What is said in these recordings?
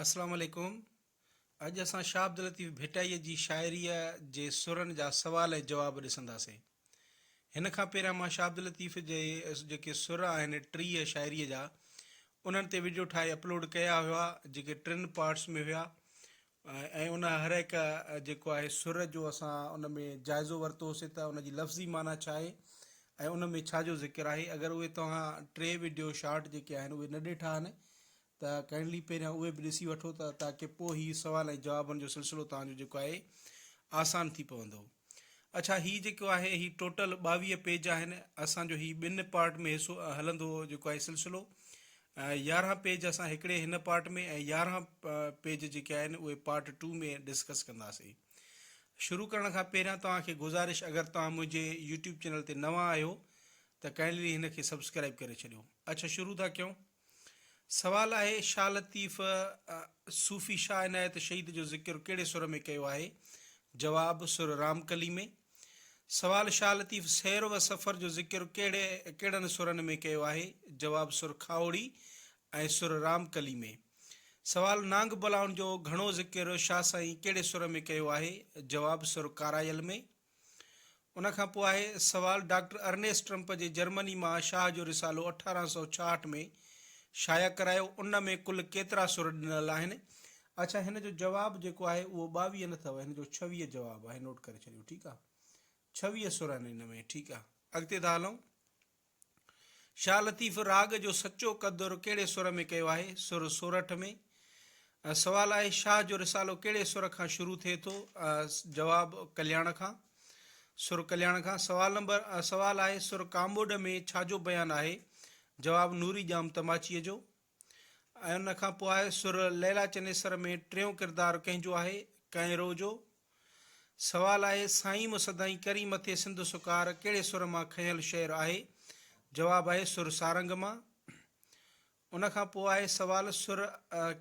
اسلام عليڪم اڄ اسان شاھ عبداللطيف ڀٽائيء جي شاعريء جي سرن جا سوال ۽ جواب ڏسنداسين. هن کان پهريان مان شاھ عبداللطيف جي جيڪي سر آهن 30 شاعريء جا انهن تي وڊيو ٺاهي اپلوڊ ڪيا هيا جيڪي ٽن پارٽس ۾ هيا ۽ ان هر هڪ جيڪو آهي سر جو اسان ان ۾ جائزو ورتو هوسي ته ان جي لفظي معنيٰ ڇا آهي ۽ ان ۾ ڇا جو ذڪر آهي اگر اهي توهان ٽي وڊيو شارٽ جيڪي آهن اهي نه ڏٺا آهن ته ڪائنڊلي پهريان اهي به ڏسي وٺو ته تاڪه پوء هي سوال ۽ جوابن جو سلسلو توهان جو جيڪو آهي آسان ٿي پوندو. اڇا هي جيڪو آهي هي ٽوٽل 22 پيج آهن اسان جو هي ٻن پارٽ ۾ حصو هلندو جيڪو آهي سلسلو 11 پيج اسان هڪڙي هن پارٽ ۾ ۽ 11 پيج جيڪي آهن اهي پارٽ 2 ۾ ڊسڪس ڪنداسين. شروع ڪرڻ کان پهريان توهان کي گذارش اگر توهان منهنجي يوٽيوب چينل تي نوان آهيو ته ڪائنڊلي هن کي سبسڪرائب ڪري ڇڏيو. اڇا شروع ٿا ڪيون. سوال آهي، شاهه لطيف صوفي شاهه عنايت شهيد جو ذڪر ڪهڙي سر ۾ ڪيو آهي؟ جواب، سر رامڪلي ۾. سوال، شاهه لطيف سير و سفر جو ذڪر ڪهڙي ڪهڙن سرن ۾ ڪيو آهي؟ جواب، سر کاهوڙي ۽ سر رامڪلي ۾. سوال، نانگ بلائن جو گهڻو ذڪر شاهه سائين ڪهڙي سر ۾ ڪيو آهي؟ جواب، سر ڪارايل ۾. ان کان پوء آهي سوال ڊاڪٽر ارنيسٽ ٽرمپ جي جرمني مان شاهه جو رسالو 1866 ۾ شايع ڪرايو ان ۾ ڪل ڪيترا سر ڏنل آهن؟ اڇا هن جو جواب جيڪو آهي اهو 22 نه اٿو هن جو 26 جواب آهي نوٽ ڪري ڇڏيو ٺيڪ آهي 26 سر آهن هن ۾ ٺيڪ آهي اڳتي ٿا هلون. شاهه لطيف راڳ جو سچو قدر ڪهڙي سر ۾ ڪيو آهي؟ سر سورٺ ۾. سوال آهي شاهه جو رسالو ڪهڙي سر کان شروع ٿئي ٿو؟ جواب، ڪلياڻ کان. سر ڪلياڻ کان. سوال نمبر سوال آهي سر ڪاموڏ ۾ ڇا جو بيان آهي؟ جواب، نوري ڄام تماچيء جو. ۽ ان کان پوء آهي سر ليلا چنيسر ۾ ٽيون ڪردار ڪنهن جو آهي؟ ڪئنرو جو. سوال آهي، سائين مون سدائين ڪرين مٿي سنڌ سڪار ڪهڙي سر مان کنيل شعر آهي؟ جواب آهي سر سارنگ مان. ان کان پوء آهي سوال سر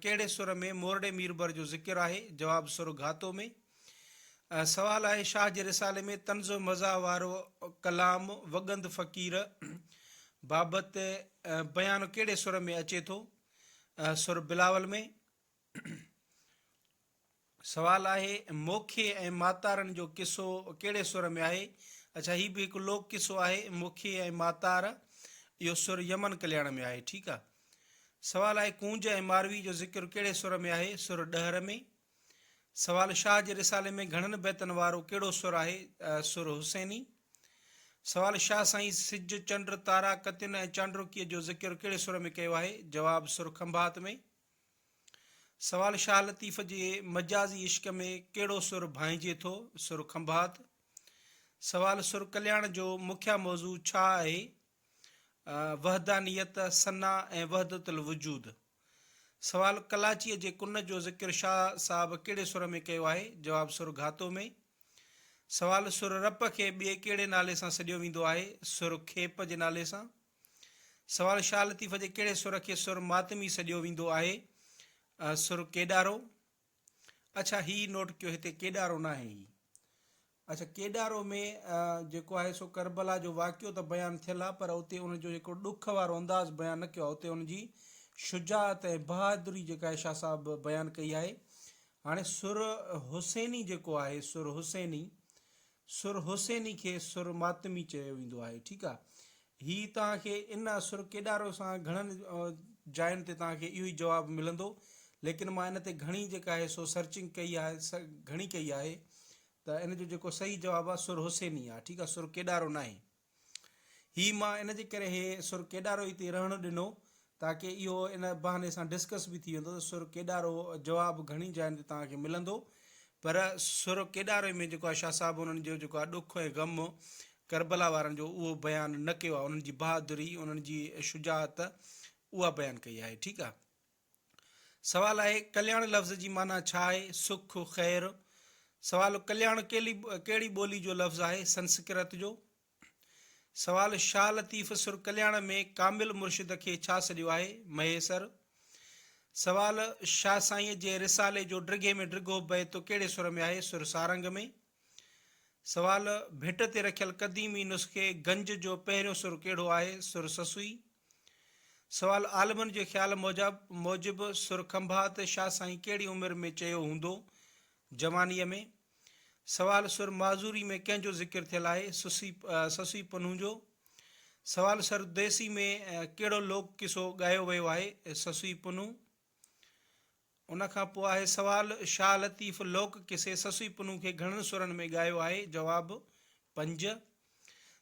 ڪهڙي سر ۾ مورڙي ميربر جو ذڪر آهي؟ جواب سر گهاتو ۾. سوال آهي شاهه جي رسالي ۾ طنز و مزاح وارو ڪلام وڳند فقير بابت بيان ڪهڙي سر ۾ اچي ٿو؟ سر بلاول ۾. سوال آهي، موکي ۽ ماتارن جو قصو ڪهڙي سر ۾ آهي؟ اڇا هي به هڪ لوڪ قصو آهي، موکي ۽ ماتار، اهو سر يمن ڪلياڻ ۾ آهي، ٺيڪ آ. سوال آهي، ڪونج ۽ ماروي جو ذڪر ڪهڙي سر ۾ آهي؟ سر ڏهر ۾. سوال، شاهه جي رسالي ۾ گهڻن بيتن وارو ڪهڙو سر آهي؟ سر حسيني. سوال، شاهه سائين سج، چنڊ، تارا، ڪتين ۽ چانڊروڪيء جو ذڪر ڪهڙي سر ۾ ڪيو آهي؟ جواب، سر کنڀات ۾. سوال، شاهه لطيف جي مجازي عشق ۾ ڪهڙو سر ڀانئجي ٿو؟ سر کنڀات. سوال، سر ڪلياڻ جو مکيه موضوع ڇا آهي؟ وحدانيت، ثنا ۽ وحدت الوجود. سوال، ڪلاچيء جي ڪن جو ذڪر شاهه صاحب ڪهڙي سر ۾ ڪيو آهي؟ جواب، سر گهاتو ۾. سوال، سر رپ کي ٻئي ڪهڙي نالي سان سڏيو ويندو آهي؟ سر کيپ جي نالي سان. سوال، شاهه لطيف جي ڪهڙي سر کي سر ماتمي سڏيو ويندو آهي؟ سر ڪيڏارو. اڇا هي نوٽ ڪيو هتي ڪيڏارو ناهي هي. اڇا ڪيڏارو ۾ جيڪو آهي سو ڪربلا جو واقعو ته بيان ٿيل آهي پر اتي ان جو جيڪو ڏک وارو انداز بيان نه ڪيو آهي اتي ان جي شجاعت ۽ بهادري جيڪا آهي شاهه صاحب بيان ڪئي آهي. هاڻي سر حسيني جيڪو آهي سر حسيني سر حسيني کي سر ماتمي چيو ويندو آهي ٺيڪ آ هي توهان کي ان سر ڪيڏارو سان گهڻن جاين تي توهان کي اهو ئي جواب ملندو ليڪن مان ان تي گهڻي جيڪا آهي سو سرچنگ ڪئي آهي گهڻي ڪئي آهي ته ان جو جيڪو صحيح جواب آهي سر حسيني آهي ٺيڪ آ سر ڪيڏارو ناهي. هي مان ان جي ڪري هي سر ڪيڏارو ئي تي رهڻ ڏنو تاڪه اهو ان بهاني سان ڊسڪس به ٿي ويندو ته سر ڪيڏارو جواب گهڻي جاين تي توهان کي ملندو پر سر ڪيڏاري ۾ جيڪو آهي شاهه صاحب انهن جو جيڪو آهي ڏک ۽ غم ڪربلا وارن جو اهو بيان نه ڪيو آهي انهن جي بهادري انهن جي شجاعت اها بيان ڪئي آهي ٺيڪ آهي. سوال آهي ڪلياڻ لفظ جي معنيٰ ڇا آهي؟ سک، خير. سوال ڪلياڻ ڪهڙي ٻولي جو لفظ آهي؟ سنسڪرت جو. سوال شاهه لطيف سر ڪلياڻ ۾ ڪامل مرشد کي ڇا سڏيو آهي؟ مهيسر. سوال شاهه سائينء جي رسالي جو ڊگهي ۾ ڊگهو بيت ڪهڙي سر ۾ آهي؟ سر سارنگ ۾. سوال ڀٽ تي رکيل قديمي نسخي گنج جو پهريون سر ڪهڙو آهي؟ سر سسئي. سوال، عالمن جي خيال موجب سر کنڀات شاهه سائين ڪهڙي عمر ۾ چيو هوندو؟ جوانيء ۾. سوال، سر معذوري ۾ ڪنهن جو ذڪر ٿيل آهي؟ سسئي پنهون جو. سوال، سر ديسي ۾ ڪهڙو لوڪ قصو ڳايو ويو آهي؟ سسئي پنهون. ان کان پوء آهي سوال، شاهه لطيف لوڪ قصي سسئي پنهون کي گهڻن سرن ۾ ڳايو آهي؟ جواب، پنج.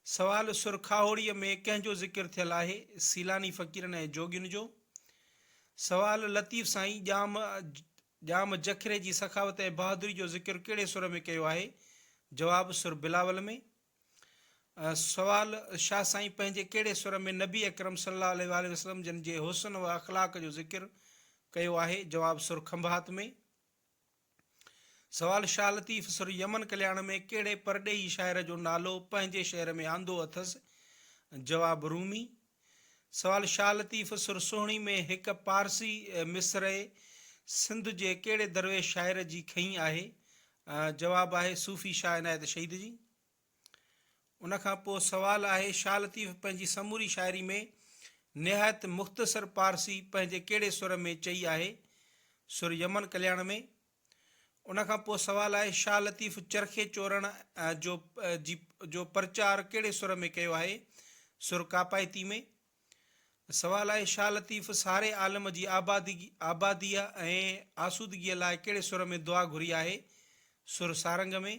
سوال، سر کاهوڙيء ۾ ڪنهن جو ذڪر ٿيل آهي؟ سيلاني فقيرن ۽ جوڳين جو. سوال، لطيف سائين ڄام ڄام جکري جي سخاوت ۽ بهادري جو ذڪر ڪهڙي سر ۾ ڪيو آهي؟ جواب، سر بلاول ۾. سوال، شاهه سائين پنهنجي ڪهڙي سر ۾ نبي اڪرم صلي الله عليه واٰله وسلم جن جي حسن و اخلاق جو ذڪر ڪيو آهي؟ جواب، سر کنڀات ۾. سوال، شاهه لطيف سر يمن ڪلياڻ ۾ ڪهڙي پرڏيهي شاعر جو نالو پنهنجي شعر ۾ آندو اٿس؟ جواب، رومي. سوال، شاهه لطيف سر سهڻي ۾ هڪ پارسي مصرع سنڌ جي ڪهڙي درويش شاعر جي کنئي آهي؟ جواب آهي، صوفي شاهه عنايت شهيد جي. ان کان پوء سوال آهي، شاهه لطيف پنهنجي سموري شاعري ۾ نهايت مختصر پارسي پنهنجي ڪهڙي سر ۾ چئي آهي؟ سر يمن ڪلياڻ ۾. ان کان پوء سوال آهي، شاهه لطيف چرخي چورڻ جو جي جو پرچار ڪهڙي سر ۾ ڪيو آهي؟ سر ڪاپائتي ۾. سوال آهي، شاهه لطيف ساري عالم جي آباديء ۽ آسودگيء لاء ڪهڙي سر ۾ دعا گهري آهي؟ سر سارنگ ۾.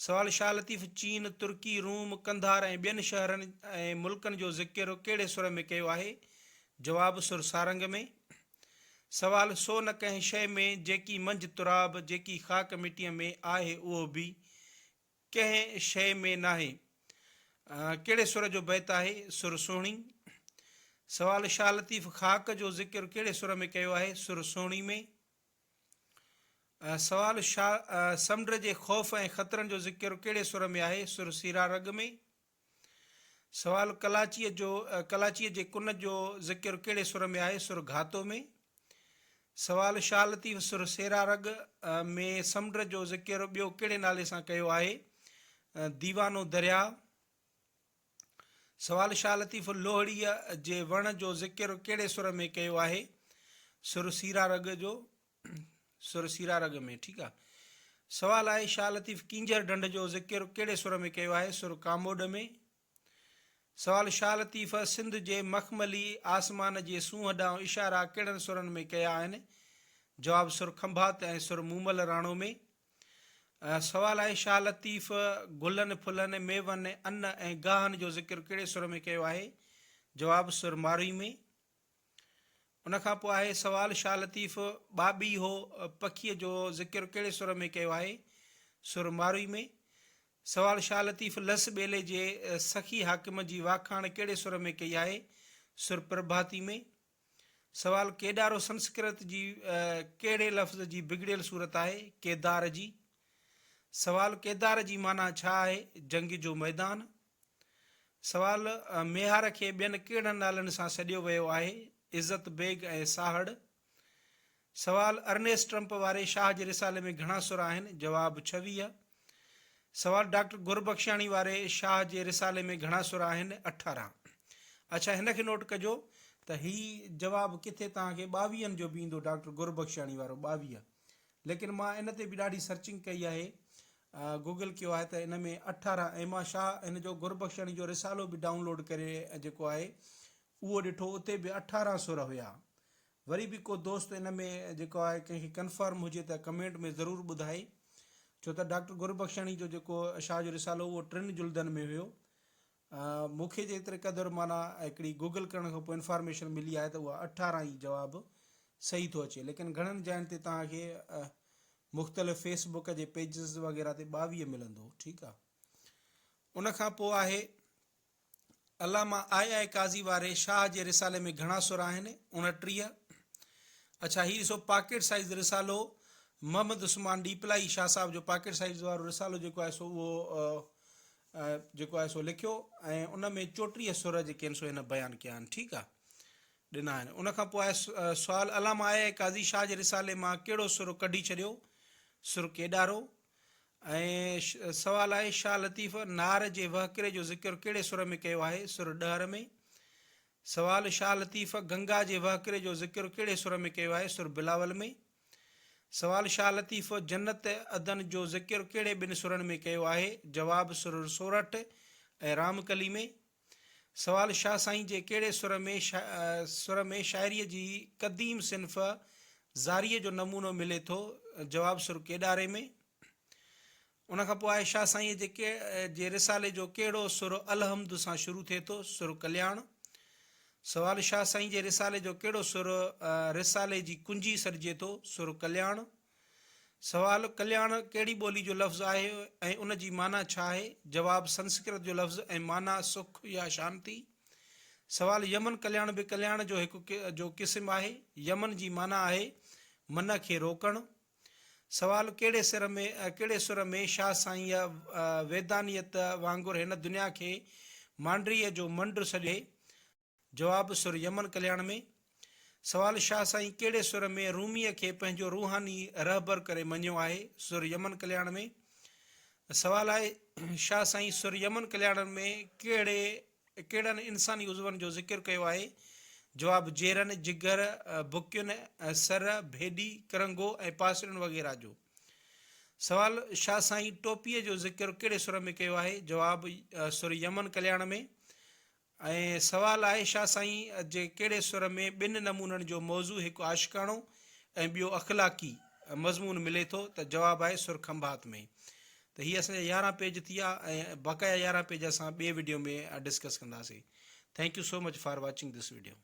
سوال، شاهه لطيف چين، ترڪي، روم، قنڌار ۽ ٻين شهرن ۽ ملڪن جو ذڪر ڪهڙي سر ۾ ڪيو آهي؟ جواب، سر سارنگ ۾. سوال، سو نه ڪنهن شيء ۾، جيڪي منجهه تراب، جيڪي خاڪ مٽيء ۾ آهي اهو به ڪنهن شيء ۾ ناهي. ڪهڙي سر جو بيت آهي؟ سر سهڻي. سوال، شاهه لطيف خاڪ جو ذڪر ڪهڙي سر ۾ ڪيو آهي؟ سر سهڻي ۾. سوال، شاهه سمنڊ جي خوف ۽ خطرن جو ذڪر ڪهڙي سر ۾ آهي؟ سر سيرا رڳ ۾. سوال، ڪلاچيء جو ڪلاچيء جي ڪن جو ذڪر ڪهڙي سر ۾ آهي؟ سر گهاتو ۾. سوال، شاهه لطيف سر سيرا رڳ ۾ سمنڊ جو ذڪر ٻيو ڪهڙي نالي سان ڪيو آهي؟ ديوانو درياء. سوال، شاهه لطيف لوهڙيء جي وڻ جو ذڪر ڪهڙي سر ۾ ڪيو آهي؟ سر سيرا رڳ جو. سر سيرا رڳ ۾، ٺيڪ آ. سوال آهي شاهه لطيف ڪينجهر ڍنڍ جو ذڪر ڪهڙي سر ۾ ڪيو آهي؟ سر ڪاموڏ ۾. سوال شاهه لطيف سنڌ جي مخملي آسمان جي سونهن ڏانهن اشارا ڪهڙن سرن ۾ ڪيا آهن؟ جواب سر کنڀات ۽ سر مومل راڻو ۾. سوال آهي شاهه لطيف گلن، ڦلن، ميون، ان ۽ گاهن جو ذڪر ڪهڙي سر ۾ ڪيو آهي؟ جواب سر ماروي ۾. ان کان پوء آهي سوال شاهه لطيف ٻاٻيهو پکيء جو ذڪر ڪهڙي سر ۾ ڪيو آهي؟ سر ماروي ۾. سوال شاهه لطيف لس ٻيلي جي سخي حاڪم جي واکاڻ ڪهڙي سر ۾ ڪئي آهي؟ سر پرڀاتي ۾. سوال ڪيڏارو سنسڪرت جي ڪهڙي لفظ جي بگڙيل صورت آهي؟ ڪيدار جي. سوال ڪيدار جي معنيٰ ڇا آهي؟ جنگ جو ميدان. سوال، ميهار کي ٻين ڪهڙن نالن سان سڏيو ويو آهي؟ عزت بيگ ۽ ساهڙ. سوال، ارنيسٽ ٽرمپ واري شاهه جي رسالي ۾ گهڻا سر آهن؟ جواب، 26. سوال، ڊاڪٽر گربخشاڻي واري شاهه جي رسالي ۾ گهڻا سر آهن؟ 18. اڇا هن کي نوٽ ڪجو ته هي جواب ڪٿي توهان کي ٻاويهن جو به ايندو ڊاڪٽر گربخشاڻي وارو 22 ليڪن مان ان تي به ڏاڍي سرچنگ ڪئي آهي گوگل ڪيو آهي ته ان ۾ 18 ۽ مان شاهه هن جو گربخشاڻي جو رسالو به ڊائون لوڊ ڪري جيڪو آهي اهو ڏٺو اتي به 18 سر هيا وري به ڪو دوست ان ۾ جيڪو آهي ڪنهن کي ڪنفرم هجي ته ڪمينٽ ۾ ضرور ٻڌائي ڇو ته ڊاڪٽر گربخشاڻي جو جيڪو شاهه جو رسالو اهو ٽن جلدن ۾ هيو مون کي جيتري قدر معنيٰ هڪڙي گوگل ڪرڻ کان پوء انفارميشن ملي آهي ته اها 18 ئي جواب صحيح ٿو اچي ليڪن گهڻن جاين تي توهان کي مختلف فيس بڪ جي پيجز وغيره تي 22 ملندو ٺيڪ آ ان کان پوء آهي علامه آء آء قاضي واري شاهه جي رسالي ۾ گهڻا سر آهن 29 اڇا هي ڏسو پاڪيٽ سائيز رسالو محمد عثمان ڏيپلائي شاهه صاحب جو پاڪيٽ سائيز وارو رسالو جيڪو آهي سو اهو جيڪو آهي سو لکيو ۽ ان ۾ 34 سر جيڪي آهن سو هن بيان ڪيا آهن ٺيڪ آهي ڏنا آهن ان کان پوء آهي سوال علامه آء آء قاضي شاهه جي رسالي مان ڪهڙو سر ڪڍي ڇڏيو سر ڪيڏارو ۽ سوال آهي شاهه لطيف نار جي وهڪري جو ذڪر ڪهڙي سر ۾ ڪيو آهي سر ڏهر ۾ سوال، شاهه لطيف گنگا جي وهڪري جو ذڪر ڪهڙي سر ۾ ڪيو آهي؟ سر بلاول ۾. سوال، شاهه لطيف جنت عدن جو ذڪر ڪهڙي ٻن سرن ۾ ڪيو آهي؟ جواب، سر سورٺ ۽ رامڪلي ۾. سوال، شاهه سائين جي ڪهڙي سر ۾ سر ۾ شاعريء جي قديم صنف زاريء جو نمونو ملي ٿو؟ جواب، سر ڪيڏاري ۾. ان کان پوء آهي شاهه سائينء جي جي رسالي جو ڪهڙو سر الحمد سان شروع ٿئي ٿو؟ سر ڪلياڻ. سوال، شاهه سائين جي رسالي جو ڪهڙو سر رسالي جي ڪنجي سڏجي ٿو؟ سر ڪلياڻ. سوال، ڪلياڻ ڪهڙي ٻولي جو لفظ آهي ۽ ان جي معنيٰ ڇا آهي؟ جواب، سنسڪرت جو لفظ ۽ معنيٰ سک يا شانتي. سوال، يمن ڪلياڻ به ڪلياڻ جو هڪ جو قسم آهي. يمن جي معنيٰ آهي من کي روڪڻ. سوال، ڪهڙي سر ۾ ڪهڙي سر ۾ شاهه سائينء ويدانيت وانگر هن دنيا کي مانڊريء جو منڊ سڏيو آهي؟ جواب، سر يمن ڪلياڻ ۾. سوال، شاهه سائين ڪهڙي سر ۾ روميء کي پنهنجو روحاني رهبر ڪري مڃيو آهي؟ سر يمن ڪلياڻ ۾. سوال آهي، شاهه سائين سر يمن ڪلياڻ ۾ ڪهڙي ڪهڙن انساني عضون جو ذڪر ڪيو آهي؟ جواب، جيرن، جگر، بڪين، سر، ڀيڏي، ڪرنگهو ۽ پاسرين وغيره جو. سوال، شاهه سائين ٽوپيء جو ذڪر ڪهڙي سر ۾ ڪيو آهي؟ جواب، سر يمن ڪلياڻ ۾. ۽ سوال آهي، شاهه سائين جي ڪهڙي سر ۾ ٻن نمونن جو موضوع هڪ عاشقاڻو ۽ ٻيو اخلاقي مضمون ملي ٿو ته جواب آهي سر کنڀات ۾. ته هي اسان جا 11 پيج ٿي ويا ۽ بقايا 11 پيج اسان ٻي وڊيو ۾ ڊسڪس ڪنداسين thank you so much for watching this video.